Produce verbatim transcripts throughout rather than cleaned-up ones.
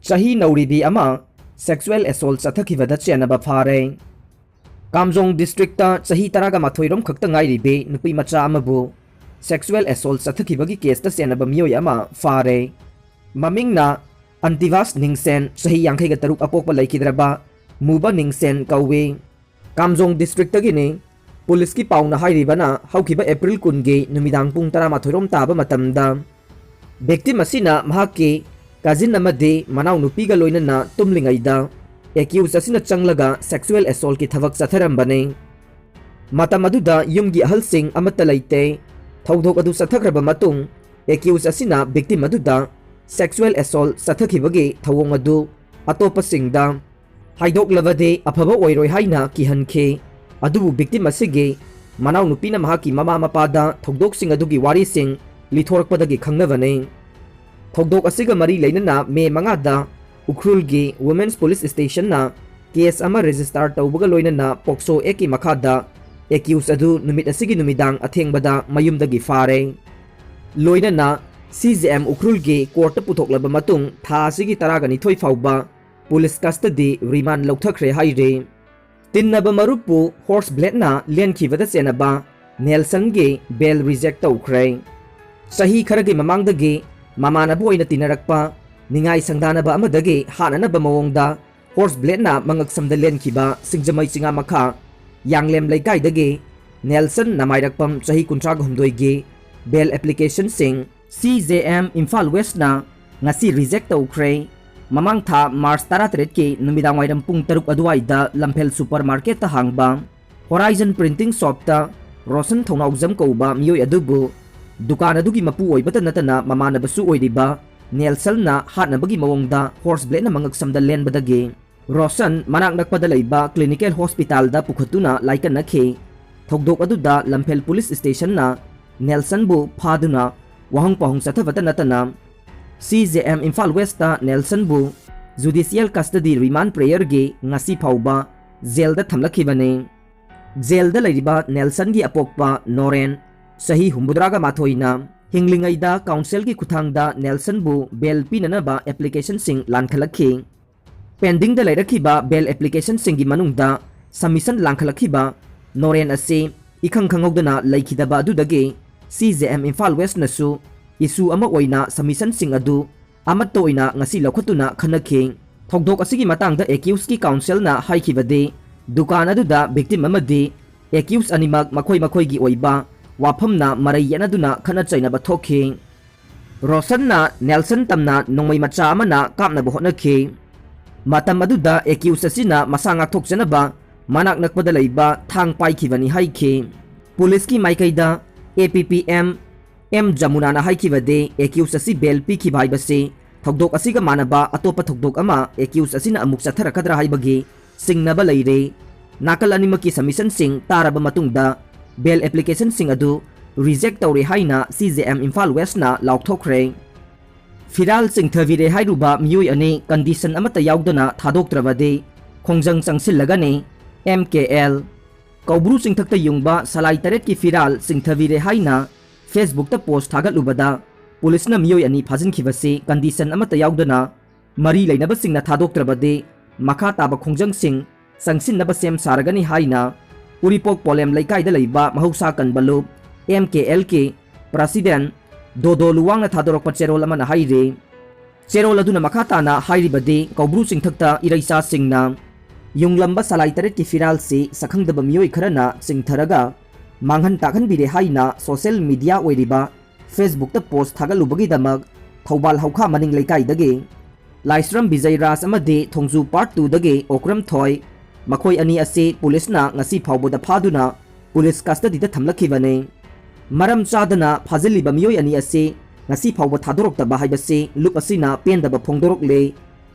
ꯆꯍꯤ ꯅꯧꯔꯤꯕꯤ ꯑꯃ sexual assault ꯆꯠꯊꯈꯤꯕꯗ ꯆꯦꯟꯅꯕ ꯐꯥꯔꯦ꯫ ꯀꯥꯝꯖꯣꯡ districtꯇ ꯆꯍꯤ ꯇꯔꯥꯒ ꯃꯥꯊꯣꯏ ꯔꯣꯝ ꯈꯛꯇ ꯉꯥꯏꯔꯤꯕꯤ ꯅꯨꯄꯤ ꯃꯆꯥ ꯑꯃꯕꯨ sexual assault ꯆꯠꯊꯈꯤꯕꯒꯤ caseꯇ ꯆꯦꯟꯅꯕ ꯃꯤꯑꯣꯏ ꯑꯃ ꯐꯥꯔꯦ꯫ ꯃꯃꯤꯡꯅ ꯑꯟꯇꯤꯚꯥꯁ ꯅꯤꯡꯁꯦꯟ, ꯆꯍꯤ ꯌꯥꯡꯈꯩꯒ ꯇꯔꯨꯛ, ꯑꯄꯣꯛꯄ ꯂꯩꯈꯤꯗ꯭ꯔꯕ ꯃꯨꯕ ꯅꯤꯡꯁꯦꯟ ꯀꯧꯏ꯫ ꯀꯥꯝꯖꯣꯡ districtꯇꯒꯤꯅꯤ꯫ ꯄꯨꯂꯤꯁꯀꯤ ꯄꯥꯎꯅ ꯍꯥꯏꯔꯤꯕꯅ, ꯍꯧꯈꯤꯕ April ꯀꯨꯟꯒꯤ ꯅꯨꯃꯤꯗꯥꯡ ꯄꯨꯡ ꯇꯔꯥꯃꯥꯊꯣꯏ ꯔꯣꯝ ꯇꯥꯕ ꯃꯇꯝꯗ victim ꯑꯁꯤꯅ ꯃꯍꯥꯛꯀꯤ cousin ꯑꯃꯗꯤ ꯃꯅꯥꯎꯅꯨꯄꯤꯒ ꯂꯣꯏꯅꯅ ꯇꯨꯝꯂꯤꯉꯩꯗ accused ꯑꯁꯤꯅ ꯆꯪꯂꯒ sexual assaultꯀꯤ ꯊꯕꯛ ꯆꯠꯊꯔꯝꯕꯅꯤ꯫ ꯃꯇꯝ ꯑꯗꯨꯗ ꯌꯨꯝꯒꯤ ꯑꯍꯜꯁꯤꯡ ꯑꯃꯠꯇ ꯂꯩꯇꯦ꯫ ꯊꯧꯗꯣꯛ ꯑꯗꯨ ꯆꯠꯊꯈ꯭ꯔꯕ ꯃꯇꯨꯡ, accused ꯑꯁꯤꯅ victim ꯑꯗꯨꯗ sexual assault ꯆꯠꯊꯈꯤꯕꯒꯤ ꯊꯧꯑꯣꯡ ꯑꯗꯨ ꯑꯇꯣꯞꯄꯁꯤꯡꯗ ꯍꯥꯏꯗꯣꯛꯂꯕꯗꯤ ꯑꯐꯕ ꯑꯣꯏꯔꯣꯏ ꯍꯥꯏꯅ ꯀꯤꯍꯟꯈꯤ꯫ ꯑꯗꯨꯕꯨ victim ꯑꯁꯤꯒꯤ ꯃꯅꯥꯎꯅꯨꯄꯤꯅ ꯃꯍꯥꯛꯀꯤ ꯃꯃꯥ ꯃꯄꯥꯗ ꯊꯧꯗꯣꯛꯁꯤꯡ ꯑꯗꯨꯒꯤ ꯋꯥꯔꯤꯁꯤꯡ ꯂꯤꯊꯣꯔꯛꯄꯗꯒꯤ ꯈꯪꯅꯕꯅꯤ꯫ ꯊꯧꯗꯣꯛ ꯑꯁꯤꯒ ꯃꯔꯤ ꯂꯩꯅꯅ May ꯃꯉꯥꯗ ꯎꯈ꯭ꯔꯨꯜꯒꯤ Women's Police Stationꯅ case ꯑꯃ register ꯇꯧꯕꯒ ꯂꯣꯏꯅꯅ POCSO Actꯀꯤ ꯃꯈꯥꯗ accused ꯑꯗꯨ ꯅꯨꯃꯤꯠ ꯑꯁꯤꯒꯤ ꯅꯨꯃꯤꯗꯥꯡ ꯑꯊꯦꯡꯕꯗ ꯃꯌꯨꯝꯗꯒꯤ ꯐꯥꯔꯦ꯫ ꯂꯣꯏꯅꯅ CJM ꯎꯈ꯭ꯔꯨꯜꯒꯤ courtꯇ ꯄꯨꯊꯣꯛꯂꯕ ꯃꯇꯨꯡ ꯊꯥ ꯑꯁꯤꯒꯤ ꯇꯔꯥꯒ ꯅꯤꯊꯣꯏ ꯐꯥꯎꯕ police custody remand ꯂꯧꯊꯈ꯭ꯔꯦ ꯍꯥꯏꯔꯤ꯫ ꯇꯤꯟꯅꯕ ꯃꯔꯨꯞꯄꯨ horse bladeꯅ ꯂꯦꯟꯈꯤꯕꯗ ꯆꯦꯟꯅꯕ ꯅꯦꯜꯁꯟꯒꯤ bail reject ꯇꯧꯈ꯭ꯔꯦ꯫ ꯆꯍꯤ ꯈꯔꯒꯤ ꯃꯃꯥꯡꯗꯒꯤ ꯃꯃꯥꯟꯅꯕ ꯑꯣꯏꯅ ꯇꯤꯟꯅꯔꯛꯄ ꯅꯤꯡꯉꯥꯏ ꯁꯪꯗꯥꯅꯕ ꯑꯃꯗꯒꯤ ꯍꯥꯠꯅꯅꯕ ꯃꯑꯣꯡꯗ horse bladeꯅ ꯃꯉꯛꯁꯝꯗ ꯂꯦꯟꯈꯤꯕ ꯁꯤꯡꯖꯃꯩ ꯆꯤꯉꯥꯃꯈꯥ ꯌꯥꯡꯂꯦꯝ ꯂꯩꯀꯥꯏꯗꯒꯤ ꯅꯦꯜꯁꯟ ꯅꯃꯥꯏꯔꯛꯄꯝ, ꯆꯍꯤ ꯀꯨꯟꯊ꯭ꯔꯥꯒ ꯍꯨꯝꯗꯣꯏꯒꯤ bail applicationꯁꯤꯡ CJM ꯏꯝꯐꯥꯜ Westꯅ ꯉꯁꯤ reject ꯇꯧꯈ꯭ꯔꯦ꯫ ꯃꯃꯥꯡ ꯊꯥ March ꯇꯔꯥꯇꯔꯦꯠꯀꯤ ꯅꯨꯃꯤꯗꯥꯡꯋꯥꯏꯔꯝ ꯄꯨꯡ ꯇꯔꯨꯛ ꯑꯗꯨꯋꯥꯏꯗ ꯂꯝꯐꯦꯜ supermarketꯇ ꯍꯥꯡꯕ Horizon Printing Shopꯇ ꯔꯣꯁꯟ ꯊꯧꯅꯥꯎꯖꯝ ꯀꯧꯕ ꯃꯤꯑꯣꯏ ꯑꯗꯨꯕꯨ ꯗꯨꯀꯥꯟ ꯑꯗꯨꯒꯤ ꯃꯄꯨ ꯑꯣꯏꯕꯇ ꯅꯠꯇꯅ ꯃꯃꯥꯟꯅꯕꯁꯨ ꯑꯣꯏꯔꯤꯕ ꯅꯦꯜꯁꯟꯅ ꯍꯥꯠꯅꯕꯒꯤ ꯃꯑꯣꯡꯗ horse bladeꯅ ꯃꯉꯛꯁꯝꯗ ꯂꯦꯟꯕꯗꯒꯤ ꯔꯣꯁꯟ ꯃꯅꯥꯛ ꯅꯛꯄꯗ ꯂꯩꯕ clinical hospitalꯗ ꯄꯨꯈꯠꯇꯨꯅ ꯂꯥꯏꯀꯠꯅꯈꯤ꯫ ꯊꯧꯗꯣꯛ ꯑꯗꯨꯗ ꯂꯝꯐꯦꯜ police stationꯅ ꯅꯦꯜꯁꯟꯕꯨ ꯐꯥꯗꯨꯅ ꯋꯥꯍꯪ ꯄꯥꯎꯍꯪ ꯆꯠꯊꯕꯇ ꯅꯠꯇꯅ CJM Imphal Westꯇ ꯅꯦꯜꯁꯟꯕꯨ judicial custody remand priorꯒꯤ ꯉꯁꯤ ꯐꯥꯎꯕ jailꯗ ꯊꯝꯂꯛꯈꯤꯕꯅꯤ꯫ Jailꯗ ꯂꯩꯔꯤꯕ ꯅꯦꯜꯁꯟꯒꯤ ꯑꯄꯣꯛꯄ ꯅꯣꯔꯦꯟ, ꯆꯍꯤ ꯍꯨꯝꯐꯨꯇꯔꯥꯒ ꯃꯥꯊꯣꯏꯅ ꯍꯤꯡꯂꯤꯉꯩꯗ ꯀꯥꯎꯟꯁꯤꯜꯒꯤ ꯈꯨꯠꯊꯥꯡꯗ ꯅꯦꯜꯁꯟꯕꯨ ꯕꯦꯜ ꯄꯤꯅꯅꯕ ꯑꯦꯄ꯭ꯂꯤꯀꯦꯁꯟꯁꯤꯡ ꯂꯥꯟꯈꯠꯂꯛꯈꯤ꯫ ꯄꯦꯟꯗꯤꯡꯗ ꯂꯩꯔꯛꯈꯤꯕ ꯕꯦꯜ ꯑꯦꯄ꯭ꯂꯤꯀꯦꯁꯟꯁꯤꯡꯒꯤ ꯃꯅꯨꯡꯗ ꯁꯕꯃꯤꯁꯟ ꯂꯥꯟꯈꯠꯂꯛꯈꯤꯕ ꯅꯣꯔꯦꯟ ꯑꯁꯤ ꯏꯈꯪ ꯈꯪꯍꯧꯗꯅ ꯂꯩꯈꯤꯗꯕ ꯑꯗꯨꯗꯒꯤ ꯁꯤ ꯖꯦ ꯑꯦꯝ ꯏꯝꯐꯥꯜ ꯋꯦꯁꯅꯁꯨ ꯏꯁꯨ ꯑꯃ ꯑꯣꯏꯅ ꯁꯕꯃꯤꯁꯟꯁꯤꯡ ꯑꯗꯨ ꯑꯃꯠꯇ ꯑꯣꯏꯅ ꯉꯁꯤ ꯂꯧꯈꯠꯇꯨꯅ ꯈꯟꯅꯈꯤ꯫ ꯊꯧꯗꯣꯛ ꯑꯁꯤꯒꯤ ꯃꯇꯥꯡꯗ ꯑꯦꯀ꯭ꯌꯨꯁꯀꯤ ꯀꯥꯎꯟꯁꯤꯜꯅ ꯍꯥꯏꯈꯤꯕꯗꯤ, ꯗꯨꯀꯥꯟ ꯑꯗꯨꯗ ꯚꯤꯛꯇꯤꯝ ꯑꯃꯗꯤ ꯑꯦꯀ꯭ꯌꯨꯁ ꯑꯅꯤꯃꯛ ꯃꯈꯣꯏ ꯃꯈꯣꯏꯒꯤ ꯑꯣꯏꯕ ꯋꯥꯐꯝꯅ ꯃꯔꯩ ꯌꯦꯠꯅꯗꯨꯅ ꯈꯠꯅ ꯆꯩꯅꯕ ꯊꯣꯛꯈꯤ꯫ ꯔꯣꯁꯟꯅ ꯅꯦꯜꯁꯟ ꯇꯝꯅ ꯅꯣꯡꯃꯩ ꯃꯆꯥ ꯑꯃꯅ ꯀꯥꯞꯅꯕ ꯍꯣꯠꯅꯈꯤ꯫ ꯃꯇꯝ ꯑꯗꯨꯗ ꯑꯦꯀ꯭ꯌꯨꯁ ꯑꯁꯤꯅ ꯃꯁꯥ ꯉꯥꯛꯊꯣꯛꯆꯅꯕ ꯃꯅꯥꯛ ꯅꯛꯄꯗ ꯂꯩꯕ ꯊꯥꯡ ꯄꯥꯏꯈꯤꯕꯅꯤ ꯍꯥꯏꯈꯤ꯫ ꯄꯨꯂꯤꯁꯀꯤ ꯃꯥꯏꯀꯩꯗ ꯑꯦ ꯄꯤ ꯄꯤ ꯑꯦꯝ ꯑꯦꯝ ꯖꯃꯨꯅꯥꯅ ꯍꯥꯏꯈꯤꯕꯗꯤ, ꯑꯦꯀ꯭ꯌꯨꯁ ꯑꯁꯤ ꯕꯦꯜ ꯄꯤꯈꯤꯕ ꯍꯥꯏꯕꯁꯤ ꯊꯧꯗꯣꯛ ꯑꯁꯤꯒ ꯃꯥꯟꯅꯕ ꯑꯇꯣꯞꯄ ꯊꯧꯗꯣꯛ ꯑꯃ ꯑꯦꯀ꯭ꯌꯨꯁ ꯑꯁꯤꯅ ꯑꯃꯨꯛ ꯆꯠꯊꯔꯛꯀꯗ꯭ꯔꯥ ꯍꯥꯏꯕꯒꯤ ꯆꯤꯡꯅꯕ ꯂꯩꯔꯦ꯫ ꯅꯥꯀꯜ ꯑꯅꯤꯃꯛꯀꯤ ꯁꯕꯃꯤꯁꯟꯁꯤꯡ ꯇꯥꯔꯕ ꯃꯇꯨꯡꯗ ꯕꯦꯜ ꯑꯦꯄ꯭ꯂꯤꯀꯦꯁꯟꯁꯤꯡ ꯑꯗꯨ ꯔꯤꯖꯦꯛ ꯇꯧꯔꯦ ꯍꯥꯏꯅ ꯁꯤ ꯖꯦ ꯑꯦꯝ ꯏꯝꯐꯥꯜ ꯋꯦꯁꯅ ꯂꯥꯎꯊꯣꯛꯈ꯭ꯔꯦ꯫ ꯐꯤꯔꯥꯜ ꯆꯤꯡꯊꯕꯤꯔꯦ ꯍꯥꯏꯔꯨꯕ ꯃꯤꯑꯣꯏ ꯑꯅꯤ ꯀꯟꯗꯤꯁꯟ ꯑꯃꯠꯇ ꯌꯥꯎꯗꯅ ꯊꯥꯗꯣꯛꯇ꯭ꯔꯕꯗꯤ ꯈꯣꯡꯖꯪ ꯆꯪꯁꯤꯜꯂꯒꯅꯤ꯫ ꯑꯦꯝ ꯀꯦ ꯑꯦꯜ꯫ ꯀꯧꯕ꯭ꯔꯨ ꯆꯤꯡꯊꯛꯇ ꯌꯨꯡꯕ ꯁꯂꯥꯏ ꯇꯔꯦꯠꯀꯤ ꯐꯤꯔꯥꯜ ꯆꯤꯡꯊꯕꯤꯔꯦ ꯍꯥꯏꯅ ꯐꯦꯁꯕꯨꯛꯇ ꯄꯣꯁ ꯊꯥꯒꯠꯂꯨꯕꯗ ꯄꯨꯂꯤꯁꯅ ꯃꯤꯑꯣꯏ ꯑꯅꯤ ꯐꯥꯖꯤꯟꯈꯤꯕꯁꯤ ꯀꯟꯗꯤꯁꯟ ꯑꯃꯠꯇ ꯌꯥꯎꯗꯅ ꯃꯔꯤ ꯂꯩꯅꯕꯁꯤꯡꯅ ꯊꯥꯗꯣꯛꯇ꯭ꯔꯕꯗꯤ ꯃꯈꯥ ꯇꯥꯕ ꯈꯣꯡꯖꯪꯁꯤꯡ ꯆꯪꯁꯤꯟꯅꯕ ꯁꯦꯝ ꯁꯥꯔꯒꯅꯤ ꯍꯥꯏꯅ ꯎꯔꯤꯄꯣꯛ ꯄꯣꯂꯦꯝ ꯂꯩꯀꯥꯏꯗ ꯂꯩꯕ ꯃꯍꯧꯁꯥ ꯀꯟꯕ ꯂꯨꯞ ꯑꯦꯝ ꯀꯦ ꯑꯦꯜ ꯀꯤ ꯄ꯭ꯔꯁꯤꯗꯦꯟ ꯗꯣꯗꯣ ꯂꯨꯋꯥꯡꯅ ꯊꯥꯗꯣꯔꯛꯄ ꯆꯦꯔꯣꯜ ꯑꯃꯅ ꯍꯥꯏꯔꯤ꯫ ꯆꯦꯔꯣꯜ ꯑꯗꯨꯅ ꯃꯈꯥ ꯇꯥꯅ ꯍꯥꯏꯔꯤꯕꯗꯤ, ꯀꯧꯕ꯭ꯔꯨ ꯆꯤꯡꯊꯛꯇ ꯏꯔꯩꯆꯥꯁꯤꯡꯅ ꯌꯨꯡꯂꯝꯕ ꯁꯂꯥꯏ ꯇꯔꯦꯠꯀꯤ ꯐꯤꯔꯥꯜꯁꯤ ꯁꯛꯈꯪꯗꯕ ꯃꯤꯑꯣꯏ ꯈꯔꯅ ꯆꯤꯡꯊꯔꯒ ꯃꯥꯡꯍꯟ ꯇꯥꯛꯍꯟꯕꯤꯔꯦ ꯍꯥꯏꯅ ꯁꯣꯁꯤꯌꯦꯜ ꯃꯤꯗꯤꯌꯥ ꯑꯣꯏꯔꯤꯕ ꯐꯦꯁꯕꯨꯛꯇ ꯄꯣꯁ ꯊꯥꯒꯠꯂꯨꯕꯒꯤꯗꯃꯛ ꯊꯧꯕꯥꯜ ꯍꯧꯈꯥ ꯃꯅꯤꯡ ꯂꯩꯀꯥꯏꯗꯒꯤ ꯂꯥꯏꯁ꯭ꯔꯝ ꯕꯤꯖꯩꯔꯥꯖ ꯑꯃꯗꯤ ꯊꯣꯡꯖꯨ ꯄꯥꯔꯠ ꯇꯨꯗꯒꯤ ꯑꯣꯀ꯭ꯔꯝ ꯊꯣꯏ, ꯃꯈꯣꯏ ꯑꯅꯤ ꯑꯁꯤ ꯄꯨꯂꯤꯁꯅ ꯉꯁꯤ ꯐꯥꯎꯕꯗ ꯐꯥꯗꯨꯅ ꯄꯨꯂꯤꯁ ꯀꯁꯇꯗꯤꯗ ꯊꯝꯂꯛꯈꯤꯕꯅꯤ꯫ ꯃꯔꯝ ꯆꯥꯗꯅ ꯐꯥꯖꯤꯜꯂꯤꯕ ꯃꯤꯑꯣꯏ ꯑꯅꯤ ꯑꯁꯤ ꯉꯁꯤ ꯐꯥꯎꯕ ꯊꯥꯗꯣꯔꯛꯇꯕ ꯍꯥꯏꯕꯁꯤ ꯂꯨꯞ ꯑꯁꯤꯅ ꯄꯦꯟꯗꯕ ꯐꯣꯡꯗꯣꯔꯛꯂꯦ꯫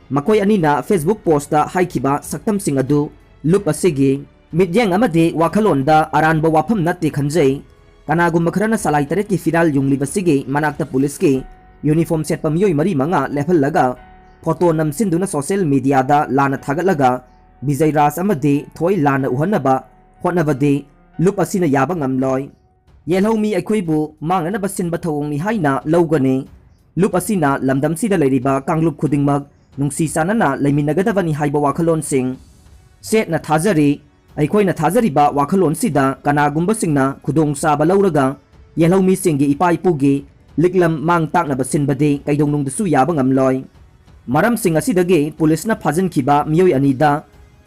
ꯃꯈꯣꯏ ꯑꯅꯤꯅ ꯐꯦꯁꯕꯨꯛ ꯄꯣꯁꯇ ꯍꯥꯏꯈꯤꯕ ꯁꯛꯇꯝꯁꯤꯡ ꯑꯗꯨ ꯂꯨꯞ ꯑꯁꯤꯒꯤ ꯃꯤꯠꯌꯦꯡ ꯑꯃꯗꯤ ꯋꯥꯈꯜꯂꯣꯟꯗ ꯑꯔꯥꯟꯕ ꯋꯥꯐꯝ ꯅꯠꯇꯦ ꯈꯟꯖꯩ꯫ ꯀꯅꯥꯒꯨꯝꯕ ꯈꯔꯅ ꯁꯂꯥꯏ ꯇꯔꯦꯠꯀꯤ ꯐꯤꯔꯥꯜ ꯌꯨꯡꯂꯤꯕꯁꯤꯒꯤ ꯃꯅꯥꯛꯇ ꯄꯨꯂꯤꯁꯀꯤ ꯌꯨꯅꯤꯐꯣꯔꯝ ꯁꯦꯠꯄ ꯃꯤꯑꯣꯏ ꯃꯔꯤ ꯃꯉꯥ ꯂꯦꯞꯍꯜꯂꯒ ꯐꯣꯇꯣ ꯅꯝꯁꯤꯟꯗꯨꯅ ꯁꯣꯁꯤꯌꯦꯜ ꯃꯤꯗꯤꯌꯥꯗ ꯂꯥꯟꯅ ꯊꯥꯒꯠꯂꯒ ꯕꯤꯖꯩꯔꯥꯖ ꯑꯃꯗꯤ ꯊꯣꯏ ꯂꯥꯟꯅ ꯎꯍꯟꯅꯕ ꯍꯣꯠꯅꯕꯗꯤ ꯂꯨꯞ ꯑꯁꯤꯅ ꯌꯥꯕ ꯉꯝꯂꯣꯏ꯫ ꯌꯦꯜꯍꯧꯃꯤ ꯑꯩꯈꯣꯏꯕꯨ ꯃꯥꯡꯅꯅꯕ ꯁꯤꯟꯕ ꯊꯧꯑꯣꯡꯅꯤ ꯍꯥꯏꯅ ꯂꯧꯒꯅꯤ꯫ ꯂꯨꯞ ꯑꯁꯤꯅ ꯂꯝꯗꯝꯁꯤꯗ ꯂꯩꯔꯤꯕ ꯀꯥꯡꯂꯨꯞ ꯈꯨꯗꯤꯡꯃꯛ ꯅꯨꯡꯁꯤ ꯆꯥꯟꯅꯅ ꯂꯩꯃꯤꯟꯅꯒꯗꯕꯅꯤ ꯍꯥꯏꯕ ꯋꯥꯈꯜꯂꯣꯟꯁꯤꯡ ꯆꯦꯠꯅ ꯊꯥꯖꯔꯤ꯫ ꯑꯩꯈꯣꯏꯅ ꯊꯥꯖꯔꯤꯕ ꯋꯥꯈꯜꯂꯣꯟꯁꯤꯗ ꯀꯅꯥꯒꯨꯝꯕꯁꯤꯡꯅ ꯈꯨꯗꯣꯡꯆꯥꯕ ꯂꯧꯔꯒ ꯌꯦꯜꯍꯧꯃꯤꯁꯤꯡꯒꯤ ꯏꯄꯥ ꯏꯄꯨꯒꯤ ꯂꯤꯛꯂꯝ ꯃꯥꯡ ꯇꯥꯛꯅꯕ ꯁꯤꯟꯕꯗꯤ ꯀꯩꯗꯧꯅꯨꯡꯗꯁꯨ ꯌꯥꯕ ꯉꯝꯂꯣꯏ꯫ ꯃꯔꯝꯁꯤꯡ ꯑꯁꯤꯗꯒꯤ ꯄꯨꯂꯤꯁꯅ ꯐꯥꯖꯤꯟꯈꯤꯕ ꯃꯤꯑꯣꯏ ꯑꯅꯤꯗ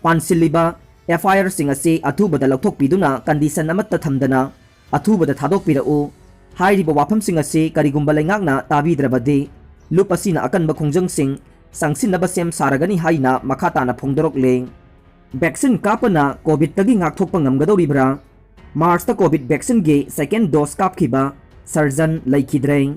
ꯄꯥꯟꯁꯤꯜꯂꯤꯕ ꯑꯦꯐ ꯑꯥꯏ ꯑꯥꯔꯁꯤꯡ ꯑꯁꯤ ꯑꯊꯨꯕꯗ ꯂꯧꯊꯣꯛꯄꯤꯗꯨꯅ ꯀꯟꯗꯤꯁꯟ ꯑꯃꯠꯇ ꯊꯝꯗꯅ ꯑꯊꯨꯕꯗ ꯊꯥꯗꯣꯛꯄꯤꯔꯛꯎ꯫ ꯍꯥꯏꯔꯤꯕ ꯋꯥꯐꯝꯁꯤꯡ ꯑꯁꯤ ꯀꯔꯤꯒꯨꯝꯕ ꯂꯩꯉꯥꯛꯅ ꯇꯥꯕꯤꯗ꯭ꯔꯕꯗꯤ ꯂꯨꯞ ꯑꯁꯤꯅ ꯑꯀꯟꯕ ꯈꯣꯡꯖꯪꯁꯤꯡ ꯆꯪꯁꯤꯟꯅꯕ ꯁꯦꯝ ꯁꯥꯔꯒꯅꯤ ꯍꯥꯏꯅ ꯃꯈꯥ ꯇꯥꯅ ꯐꯣꯡꯗꯣꯔꯛꯂꯤ꯫ ꯚꯦꯛꯁꯤꯟ ꯀꯥꯞꯄꯅ ꯀꯣꯚꯤꯗꯇꯒꯤ ꯉꯥꯛꯊꯣꯛꯄ ꯉꯝꯒꯗꯧꯔꯤꯕ꯭ꯔꯥ? ꯃꯥꯔꯆꯇ ꯀꯣꯚꯤꯗ ꯚꯦꯛꯁꯤꯟꯒꯤ ꯁꯦꯀꯦꯟ ꯗꯣꯁ ꯀꯥꯞꯈꯤꯕ ꯁꯔꯖꯟ ꯂꯩꯈꯤꯗ꯭ꯔꯦ꯫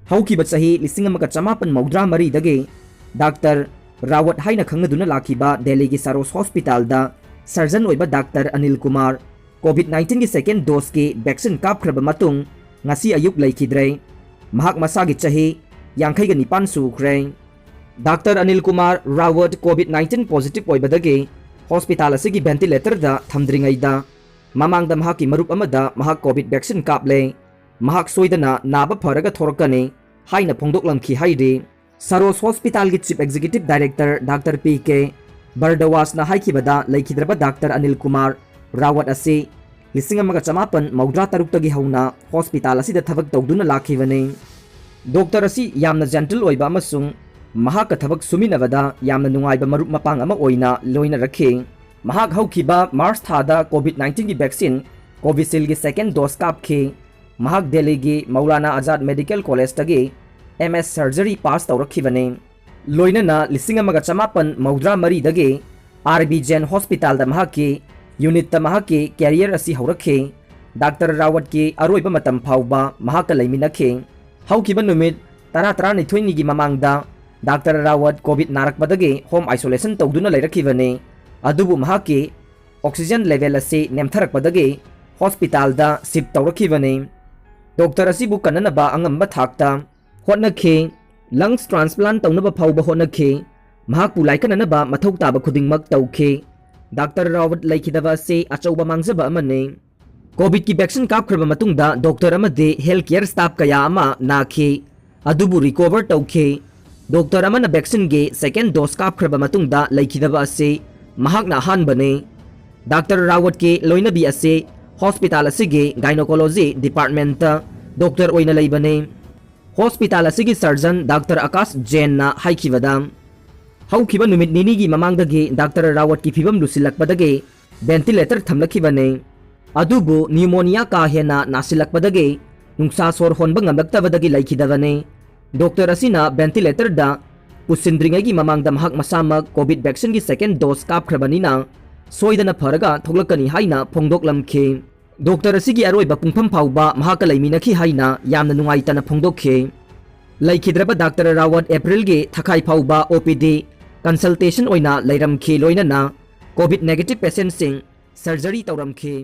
ꯍꯧꯈꯤꯕ ꯆꯍꯤ ꯂꯤꯁꯤꯡ ꯑꯃꯒ ꯆꯃꯥꯄꯟ ꯃꯧꯗ꯭ꯔꯥ ꯃꯔꯤꯗꯒꯤ ꯗꯥꯛꯇꯔ ꯔꯥꯋꯠ ꯍꯥꯏꯅ ꯈꯪꯅꯗꯨꯅ ꯂꯥꯛꯈꯤꯕ ꯗꯦꯜꯂꯤꯒꯤ ꯁꯥꯔꯣꯁ ꯍꯣꯁꯄꯤꯇꯥꯜꯗ ꯁꯔꯖꯟ ꯑꯣꯏꯕ ꯗꯥꯛꯇꯔ ꯑꯅꯤꯜ ꯀꯨꯃꯥꯔ ꯀꯣꯚꯤꯗ ꯅꯥꯏꯟꯇꯤꯟꯒꯤ ꯁꯦꯀꯦꯟ ꯗꯣꯁꯀꯤ ꯚꯦꯛꯁꯤꯟ ꯀꯥꯞꯈ꯭ꯔꯕ ꯃꯇꯨꯡ ꯉꯁꯤ ꯑꯌꯨꯛ ꯂꯩꯈꯤꯗ꯭ꯔꯦ꯫ ꯃꯍꯥꯛ ꯃꯁꯥꯒꯤ ꯆꯍꯤ ꯌꯥꯡꯈꯩꯒ ꯅꯤꯄꯥꯟ ꯁꯨꯈ꯭ꯔꯦ꯫ Doctor Anil Kumar Rawat COVID nineteen positive ꯑꯣꯏꯕꯗꯒꯤ ꯍꯣꯁꯄꯤꯇꯥꯜ ꯑꯁꯤꯒꯤ ꯚꯦꯟꯇꯤꯂꯦꯇꯔꯗ ꯊꯝꯗ꯭ꯔꯤꯉꯩꯗ ꯃꯃꯥꯡꯗ ꯃꯍꯥꯛꯀꯤ ꯃꯔꯨꯞ ꯑꯃꯗ ꯃꯍꯥꯛ ꯀꯣꯚꯤꯗ ꯚꯦꯛꯁꯤꯟ ꯀꯥꯞꯂꯦ꯫ ꯃꯍꯥꯛ ꯁꯣꯏꯗꯅ ꯅꯥꯕ ꯐꯔꯒ ꯊꯣꯔꯛꯀꯅꯤ ꯍꯥꯏꯅ ꯐꯣꯡꯗꯣꯛꯂꯝꯈꯤ ꯍꯥꯏꯔꯤ꯫ ꯁꯔꯣꯁ ꯍꯣꯁꯄꯤꯇꯥꯜꯒꯤ chief executive director doctor P K ꯕꯔꯗꯋꯥꯁꯅ ꯍꯥꯏꯈꯤꯕꯗ, ꯂꯩꯈꯤꯗ꯭ꯔꯕ ꯗꯥꯛꯇꯔ ꯑꯅꯤꯜ ꯀꯨꯃꯥꯔ ꯔꯥꯋꯠ ꯑꯁꯤ ꯂꯤꯁꯤꯡ ꯑꯃꯒ ꯆꯃꯥꯄꯟ ꯃꯧꯗ꯭ꯔꯥ ꯇꯔꯨꯛꯇꯒꯤ ꯍꯧꯅ ꯍꯣꯁꯄꯤꯇꯥꯜ ꯑꯁꯤꯗ ꯊꯕꯛ ꯇꯧꯗꯨꯅ ꯂꯥꯛꯈꯤꯕꯅꯤ꯫ ꯗꯣꯛꯇꯔ ꯑꯁꯤ ꯌꯥꯝꯅ ꯖꯦꯟꯇꯜ ꯑꯣꯏꯕ ꯑꯃꯁꯨꯡ ꯃꯍꯥꯛꯀ ꯊꯕꯛ ꯁꯨꯃꯤꯟꯅꯕꯗ ꯌꯥꯝꯅ ꯅꯨꯡꯉꯥꯏꯕ ꯃꯔꯨꯞ ꯃꯄꯥꯡ ꯑꯃ ꯑꯣꯏꯅ ꯂꯣꯏꯅꯔꯛꯈꯤ꯫ ꯃꯍꯥꯛ ꯍꯧꯈꯤꯕ ꯃꯥꯔꯆ ꯊꯥꯗ ꯀꯣꯚꯤꯗ ꯅꯥꯏꯟꯇꯤꯟꯒꯤ ꯚꯦꯛꯁꯤꯟ ꯀꯣꯚꯤꯁꯤꯜꯒꯤ ꯁꯦꯀꯦꯟ ꯗꯣꯁ ꯀꯥꯞꯈꯤ꯫ ꯃꯍꯥꯛ ꯗꯦꯜꯂꯤꯒꯤ ꯃꯧꯂꯥꯅꯥ ꯑꯖꯥꯗ ꯃꯦꯗꯤꯀꯦꯜ ꯀꯣꯂꯦꯖꯇꯒꯤ ꯑꯦꯝ ꯑꯦꯁ ꯁꯔꯖꯔꯤ ꯄꯥꯁ ꯇꯧꯔꯛꯈꯤꯕꯅꯤ꯫ ꯂꯣꯏꯅꯅ ꯂꯤꯁꯤꯡ ꯑꯃꯒ ꯆꯃꯥꯄꯟ ꯃꯧꯗ꯭ꯔꯥ ꯃꯔꯤꯗꯒꯤ ꯑꯥꯔ ꯕꯤ ꯖꯦꯟ ꯍꯣꯁꯄꯤꯇꯥꯜꯗ ꯃꯍꯥꯛꯀꯤ ꯌꯨꯅꯤꯠꯇ ꯃꯍꯥꯛꯀꯤ ꯀꯦꯔꯤꯌꯔ ꯑꯁꯤ ꯍꯧꯔꯛꯈꯤ꯫ ꯗꯥꯛꯇꯔ ꯔꯥꯋꯠꯀꯤ ꯑꯔꯣꯏꯕ ꯃꯇꯝ ꯐꯥꯎꯕ ꯃꯍꯥꯛꯀ ꯂꯩꯃꯤꯟꯅꯈꯤ꯫ ꯍꯧꯈꯤꯕ ꯅꯨꯃꯤꯠ ꯇꯔꯥ ꯇꯔꯥꯅꯤꯊꯣꯏꯅꯤꯒꯤ ꯃꯃꯥꯡꯗ ꯗꯥꯛꯇꯔ ꯔꯥꯋꯠ ꯀꯣꯚꯤꯗ ꯅꯥꯔꯛꯄꯗꯒꯤ ꯍꯣꯝ ꯑꯥꯏꯁꯣꯂꯦꯁꯟ ꯇꯧꯗꯨꯅ ꯂꯩꯔꯛꯈꯤꯕꯅꯤ꯫ ꯑꯗꯨꯕꯨ ꯃꯍꯥꯛꯀꯤ ꯑꯣꯛꯁꯤꯖꯟ ꯂꯦꯚꯦꯜ ꯑꯁꯤ ꯅꯦꯝꯊꯔꯛꯄꯗꯒꯤ ꯍꯣꯁꯄꯤꯇꯥꯜꯗ ꯁꯤꯞ ꯇꯧꯔꯛꯈꯤꯕꯅꯤ꯫ ꯗꯣꯛꯇꯔ ꯑꯁꯤꯕꯨ ꯀꯟꯅꯅꯕ ꯑꯉꯝꯕ ꯊꯥꯛꯇ ꯍꯣꯠꯅꯈꯤ꯫ ꯂꯪꯁ ꯇ꯭ꯔꯥꯟꯁꯄ꯭ꯂꯥꯟ ꯇꯧꯅꯕ ꯐꯥꯎꯕ ꯍꯣꯠꯅꯈꯤ꯫ ꯃꯍꯥꯛꯄꯨ ꯂꯥꯏꯀꯠꯅꯅꯕ ꯃꯊꯧ ꯇꯥꯕ ꯈꯨꯗꯤꯡꯃꯛ ꯇꯧꯈꯤ꯫ ꯗꯥꯛꯇꯔ ꯔꯥꯋꯠ ꯂꯩꯈꯤꯗꯕ ꯑꯁꯤ ꯑꯆꯧꯕ ꯃꯥꯡꯖꯕ ꯑꯃꯅꯤ꯫ ꯀꯣꯚꯤꯗꯀꯤ ꯚꯦꯛꯁꯤꯟ ꯀꯥꯞꯈ꯭ꯔꯕ ꯃꯇꯨꯡꯗ ꯗꯣꯛꯇꯔ ꯑꯃꯗꯤ ꯍꯦꯜꯊ ꯀꯦꯌꯔ ꯁ꯭ꯇꯥꯐ ꯀꯌꯥ ꯑꯃ ꯅꯥꯈꯤ, ꯑꯗꯨꯕꯨ ꯔꯤꯀꯣꯚꯔ ꯇꯧꯈꯤ꯫ ꯗꯣꯛꯇꯔ ꯑꯃꯅ ꯚꯦꯛꯁꯤꯟꯒꯤ ꯁꯦꯀꯦꯟ ꯗꯣꯁ ꯀꯥꯞꯈ꯭ꯔꯕ ꯃꯇꯨꯡꯗ ꯂꯩꯈꯤꯗꯕ ꯑꯁꯤ ꯃꯍꯥꯛꯅ ꯑꯍꯥꯟꯕꯅꯤ꯫ ꯗꯥꯛꯇꯔ ꯔꯥꯋꯠꯀꯤ ꯂꯣꯏꯅꯕꯤ ꯑꯁꯤ ꯍꯣꯁꯄꯤꯇꯥꯜ ꯑꯁꯤꯒꯤ ꯒꯥꯏꯅꯣꯀꯣꯂꯣꯖꯤ ꯗꯤꯄꯥꯔꯠꯃꯦꯟꯇ ꯗꯣꯛꯇꯔ ꯑꯣꯏꯅ ꯂꯩꯕꯅꯤ꯫ ꯍꯣꯁꯄꯤꯇꯥꯜ ꯑꯁꯤꯒꯤ ꯁꯔꯖꯟ ꯗꯥꯛꯇꯔ ꯑꯀꯥꯁ ꯖꯦꯟꯅ ꯍꯥꯏꯈꯤꯕꯗ, ꯍꯧꯈꯤꯕ ꯅꯨꯃꯤꯠ ꯅꯤꯅꯤꯒꯤ ꯃꯃꯥꯡꯗꯒꯤ ꯗꯥꯛꯇꯔ ꯔꯥꯋꯠꯀꯤ ꯐꯤꯕꯝ ꯂꯨꯁꯤꯜꯂꯛꯄꯗꯒꯤ ꯚꯦꯟꯇꯤꯂꯦꯇꯔ ꯊꯝꯂꯛꯈꯤꯕꯅꯤ꯫ ꯑꯗꯨꯕꯨ ꯅ꯭ꯌꯨꯃꯣꯅꯤꯌꯥ ꯀꯥ ꯍꯦꯟꯅ ꯅꯥꯁꯤꯜꯂꯛꯄꯗꯒꯤ ꯅꯨꯡꯁꯥ ꯁꯣꯔ ꯍꯣꯟꯕ ꯉꯝꯂꯛꯇꯕꯗꯒꯤ ꯂꯩꯈꯤꯗꯕꯅꯤ꯫ ꯗꯣꯛꯇꯔ ꯑꯁꯤꯅ ꯚꯦꯟꯇꯤꯂꯦꯇꯔꯗ ꯄꯨꯁꯤꯟꯗ꯭ꯔꯤꯉꯩꯒꯤ ꯃꯃꯥꯡꯗ ꯃꯍꯥꯛ ꯃꯁꯥꯃꯛ ꯀꯣꯚꯤꯗ ꯚꯦꯛꯁꯤꯟꯒꯤ ꯁꯦꯀꯦꯟ ꯗꯣꯁ ꯀꯥꯞꯈ꯭ꯔꯕꯅꯤꯅ ꯁꯣꯏꯗꯅ ꯐꯔꯒ ꯊꯣꯛꯂꯛꯀꯅꯤ ꯍꯥꯏꯅ ꯐꯣꯡꯗꯣꯛꯂꯝꯈꯤ꯫ ꯗꯣꯛꯇꯔ ꯑꯁꯤꯒꯤ ꯑꯔꯣꯏꯕ ꯄꯨꯡꯐꯝ ꯐꯥꯎꯕ ꯃꯍꯥꯛꯀ ꯂꯩꯃꯤꯟꯅꯈꯤ ꯍꯥꯏꯅ ꯌꯥꯝꯅ ꯅꯨꯡꯉꯥꯏꯇꯅ ꯐꯣꯡꯗꯣꯛꯈꯤ꯫ ꯂꯩꯈꯤꯗ꯭ꯔꯕ ꯗꯥꯛꯇꯔ ꯔꯥꯋꯠ ꯑꯦꯄ꯭ꯔꯤꯜꯒꯤ ꯊꯥꯈꯥꯏ ꯐꯥꯎꯕ ꯑꯣ ꯄꯤ ꯗꯤ ꯀꯟꯁꯜꯇꯦꯁꯟ ꯑꯣꯏꯅ ꯂꯩꯔꯝꯈꯤ, ꯂꯣꯏꯅꯅ ꯀꯣꯚꯤꯗ ꯅꯦꯒꯦꯇꯤꯚ ꯄꯦꯁꯦꯟꯠꯁꯤꯡ ꯁꯔꯖꯔꯤ ꯇꯧꯔꯝꯈꯤ꯫